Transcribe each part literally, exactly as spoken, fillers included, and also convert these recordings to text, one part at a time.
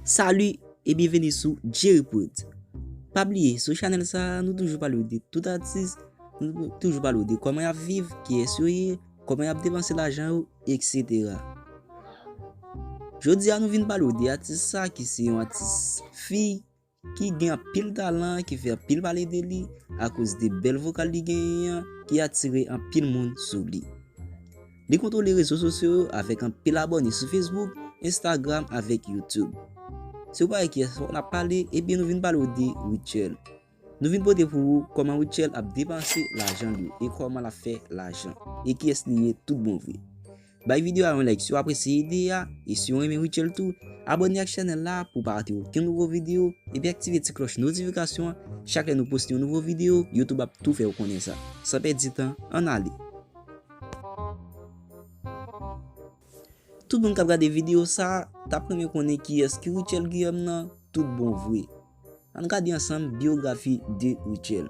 Salut e byenveni sou Jerry Prod. Pa bliye, sou chanèl sa a, nou toujou pale w de tout atis, nou toujou pale w de kòman y ap viv, kiyès yo ye, kòman y ap depanse lajan yo, etsetera. Jodi a, nou vin pale w de atis sa ki se yon atis fi ki gen anpil talan, ki fè anpil pale de li akoz de bèl vokal li genyen an ki atire anpil moun sou li. Li kontwole rezo sosyo yo avèk anpil abòne sou Facebook, Instagram avèk YouTube. Si w pa wè kiyès n ap pale, ebyen nou vin pale w de Rutshelle. Nou vin pote pou ou kòman Rutshelle ap depanse lajan li e kòman l ap fè lajan e kiyès li ye tout bon vre. Bay videyo a yon like si w apresye ide a, e si w renmen Rutshelle tou, abòne ak chanèl la pou w pa rate okenn nouvo videyo, epi aktive ti klòch notifikasyon an, chak lè nou poste yon nouvo videyo, YouTube ap tou fè w konnen sa. San pèdi tan, ann ale! Tout moun k ap gade videyo sa a t ap renmen konnen kiyès ki Rutshelle Guillaume nan tout bon vre. Ann gade ansanm biyografi de Rutshelle.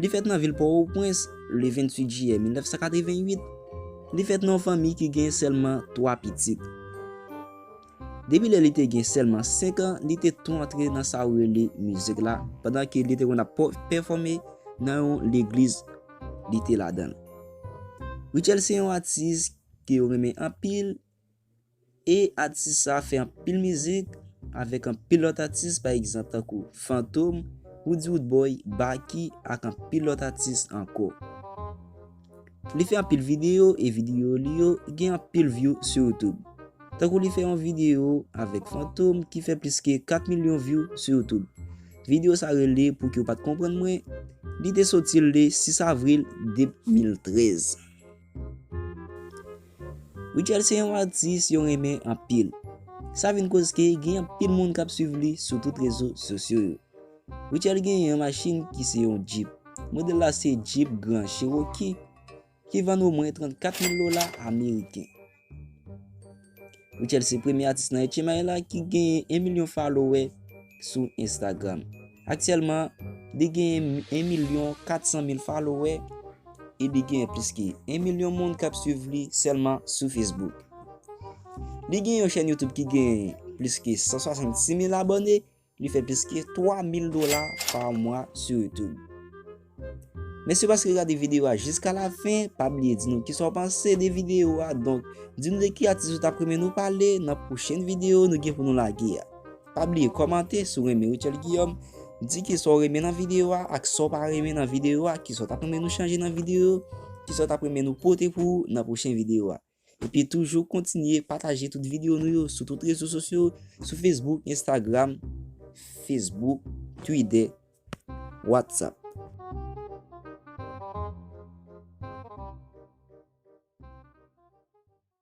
Li fèt nan vil Pòtoprens le venntuit jiyè mil nèf san katreventuit. Li fèt nan yon fanmi ki gen sèlman twa pitit. Depi lè li te gen sèlman senk an, li te tou antre nan sa yo rele mizik la, pandan ke li te konn ap pèfòme nan yon legliz li te ladan l. Rutshelle se yon atis ke yo renmen anpil, e atis sa fè anpil mizik avèk anpil lòt atis, pa egzanp tankou Fantom, Roody Roodboy, Baky ak anpil lòt atis ankò. Li fè anpil videyo e videyo li yo gen anpil view sou YouTube. Tankou li fè yon videyo avèk Fantom ki fè plis ke kat milyon view sou YouTube. Videyo sa rele Pouki w pa t konprann mwen, li te soti le sis avril de mil trèz. Rutshelle se yon atis yo renmen anpil. Sa vin koz ke gen anpil moun k ap swiv li sou tout rezo sosyo yo. Rutshelle genyen yon machin ki se yon Jeep. Modèl la se Jeep Grand Cherokee ki vann omwen trannkat mil dola ameriken. Rutshelle se premye atis nan H M I la ki genyen en milyon follower sou Instagram. Aktyèlman, li genyen en milyon katsan mil follower e li genyen plis ke en milyon moun k ap swiv li sèlman sou Facebook. Li gen yon chèn YouTube ki genyen plis ke san swasannsis mil abòne, li fè plis ke twa mil dola pa mwa sou YouTube. Mèsi paske w gade videyo a jiska lafen. Pa bliye di nou kisa w panse de videyo a. Donk, di nou de ki atis ou t ap renmen nou pale nan pwochèn videyo nou gen pou nou lage a. Pa bliye kòmante si w renmen Rutshelle Guillaume. Di kisa w renmen nan videyo a ak sa w pa renmen nan videyo a, kisa w t ap renmen nou chanje nan videyo, kisa w t ap renmen nou pote pou ou nan pwochen videyo a. Epi toujou kontinye pataje tout videyo nou yo sou tout rezo sosyo, sou Facebook, Instagram, Facebook, Twitter, WhatsApp.